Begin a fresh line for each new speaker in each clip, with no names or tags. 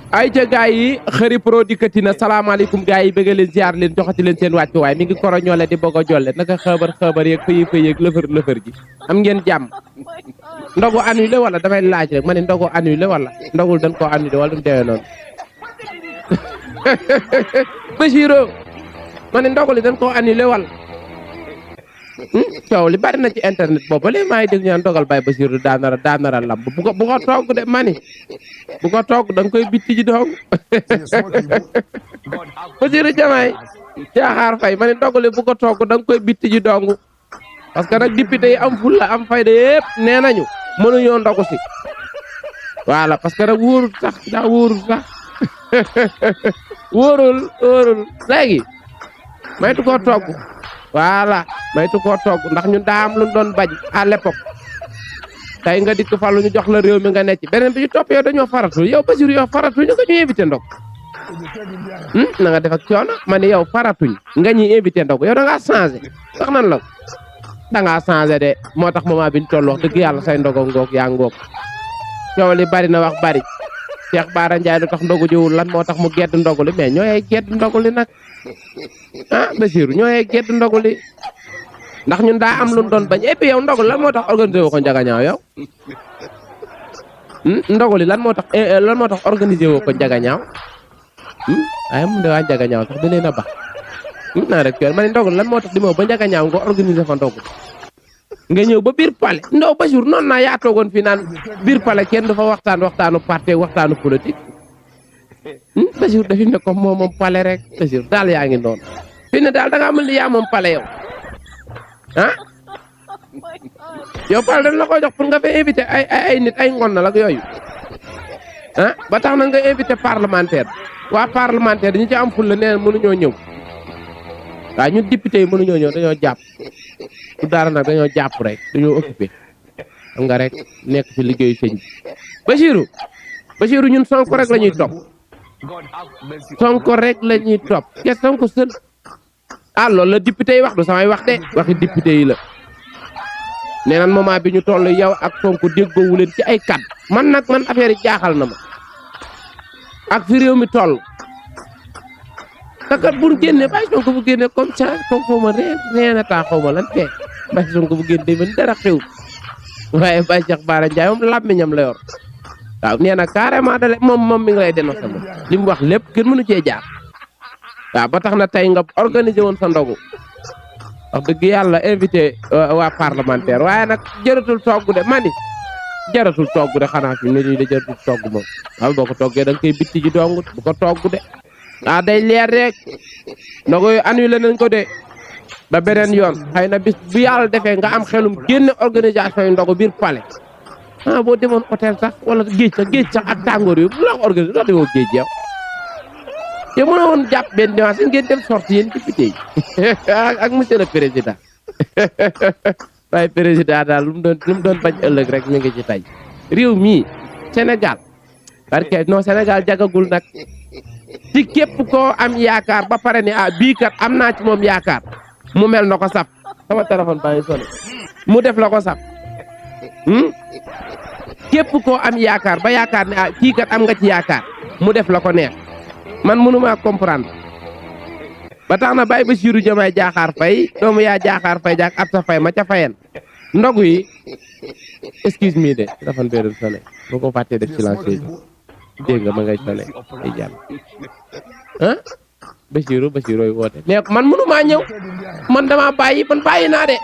ay ca gaay yi xëri pro dikkati na salaamaaleykum gaay yi bëgg leen ziar leen joxati leen seen wàccuwaay mi ngi koro ñoole di bëgg a jolle naka xëbar yeeg fëyi yeeg lëfër gi am ngeen jàmm ndogu annulé wala damay laaj rek ma ne ndogu annulé wala ndogul dañ koo annulé wala du mu demee noonu Bachiro ma ne ndogu li dañ koo annulé wala coow li bari na ci internet boobu ba léegi maa ngi dégg ñaan dogal Baye Bachiro daa nara lamb bu ko togg de mani bu ko togg da nga koy bitti ji dong Bachiro Diomaye Diakhar Faye ma ne ndogale bu ko togg da nga koy bitti ji dong parce que nag député yi am fulla am fayda yëpp nee nañu mënuñoo ndogu si voilà parce que nag wóorul sax daa wóorul sax wóorul léegi maytu koo togg voilà maytu koo togg ndax ñun daa am lu doon bañ à l'époque tey nga dikk falu ñu jox la réew mi nga necc beneen bi ñu topp yow dañoo faratu yow Bachir yow faratuñ nga ñu invité ndog na nga def ak coono ma ne yow faratuñ nga ñuy invité ndog yow da ngaa changé wax nan la da ngaa changé de moo tax moment bi ñu toll wax dëgg yàlla say ndogo ngoog yaa ngoog coow li bari na wax bari Cheikh Bara Ndiaye lu tax ndogu jiwul lan moo tax mu gedd ndogu li mais ñooy gedd ndogu li nag ah Bachir ñooy gedd ndogu li ndax ñun daa am lu doon bañ et puis yow ndogu lan moo tax organisé woo ko njagañaaw yow ndogu li lan moo tax organisé woo ko njagañaaw waaye mun de waa njagañaaw sax da leen a bax naa rek ma ne ndogu lan moo tax di moo ba njagañaaw nga organisé fa ndogu nga ñëw ba biir palais ndaw Bachir noonu naa yaa toogoon fii naan biir palais kenn du fa waxtaanu parti waxtaanu politique Bachir dafi ne comme moom palais rek Bachir daal yaa ngi noonu fi ne daal da ngaa mën li yaa moom palais yow ah yow palais dañ la ko jox pour nga fa invité ay nit ay ngon na ak yooyu ah ba tax na nga invité parlementaire waa parlementaire ñi ci am ful la nee mënuñoo ñëw waaw ñun député yi mënuñoo ñëw dañoo jàpp du dara nag dañoo jàpp rek dañoo occupé xam nga rek nekk ci liggéeyu sëñ bi Bachirou ñun Sonko rek la ñuy topp Sonko rek la ñuy topp ke Sonko sën ah loolu la député yi wax du samay wax de waxi député yi la nee nan moment bi ñu toll yow ak Sonko déggoowu leen ci ay kat man affaire yi jaaxal na ma ak fi réew mi toll takat bu génne bàyyi Sonko bu génne comme ça comme xaw ma reena taa xaw ma lan fee bàyyi Sonko bu génne man dara xew waaye Baye Cheikh Bara Ndiaye moom làmmiñam la yor waaw nee na carrément dale moom mi ngi lay dénoncé moom li mu wax lépp kenn mënu cee jaar waaw ba tax na tey nga organisé woon sa ndogu wax dëgg yàlla invité waa parlementaire waaye nag jëratul togg de mani jëratul togg de xanaa fi ne nii de jëratul togg moom waaw boo ko toggee da nga koy bitti ji dong bu ko togg de ah day leer rek ndogu yu annulé nañ ko de ba beneen yoon xëy na bis bu yàlla defee nga am xelum génn organisation yu ndogu biir palais ah boo demoon hôtel sax wala géej sax ak tàngoor yi bu la ko organisé loo demoo géej yow te mën a woon jàpp benn dimanche ngeen dem sorti yéen député yi ak monsieur le président waaye président daal lu mu doon bañ ëllëg rek mi ngi ci tey réew mii Sénégal parce que non Sénégal jagagul nag ci képp koo am yaakaar ba pare ni ah bii kat am naa ci moom yaakaar mu mel na ko saf sama téléphone baa ngi sonné mu def la ko saf képp koo am yaakaar ba yaakaar ne ah kii kat am nga ci yaakaar mu def la ko neex man mënuma comprendre ba tax na Baye Bachirou Diomaye Diakhar Faye doomu yaa Diakhar Faye jaak ab sa fay ma ca fayen ndogu yi excuse me de téléphone bee doon sonné boo ko fàttee def silence dégg nga ma ngay sonné ay jàll ah Bachirou yi woote mais man mënumaa ñëw man dama bàyyi naa de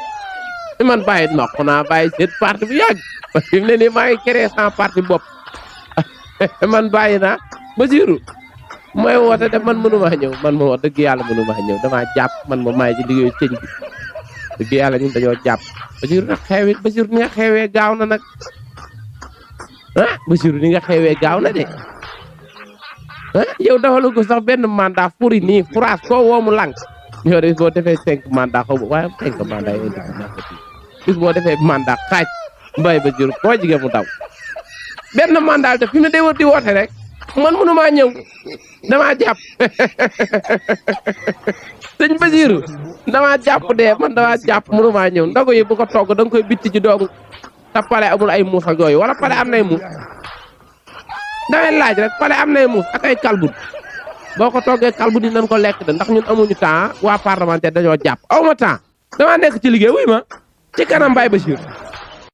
man bàyyi nokk naa bàyyi seen parti bu yàgg parce que fi mu ne nii maa ngi créé sans parti bopp man bàyyi naa Bachirou mooy woote de man mënumaa ñëw man ma wax dëgg yàlla mënumaa ñëw damaa jàpp man ma maay ci liggéeyu sëñ bi dëgg yàlla ñun dañoo jàpp Bachirou nag Bachirou ni nga xewee gaaw na nag ah Bachirou ni nga xewee gaaw na de ah yow dafalu ko sax benn mandat furi nii furaas koo woomu lànk yow de boo defee 5 mandat xaw ma waaye 5 mandat yi bis boo defee mandat xaaj mbay Bachirou koo jigéen mu daw benn mandat te fi mu ne day di woote rek man mënumaa ñëw damaa jàpp sëñ Bachirou damaa jàpp de man damaa jàpp mënumaa ñëw ndogu yi bu ko togg da nga koy bitti ci doogu te pale amul ay muus ak yooyu wala pale am nay muus damay laaj rek pale am nay muus ak ay kalbut boo ko toggee kalbut yi nañ ko lekk de ndax ñun amuñu temps waa parlementaire dañoo jàpp aw ma temps damaa nekk ci liggéey wuy ma ci kanam Baye Bachir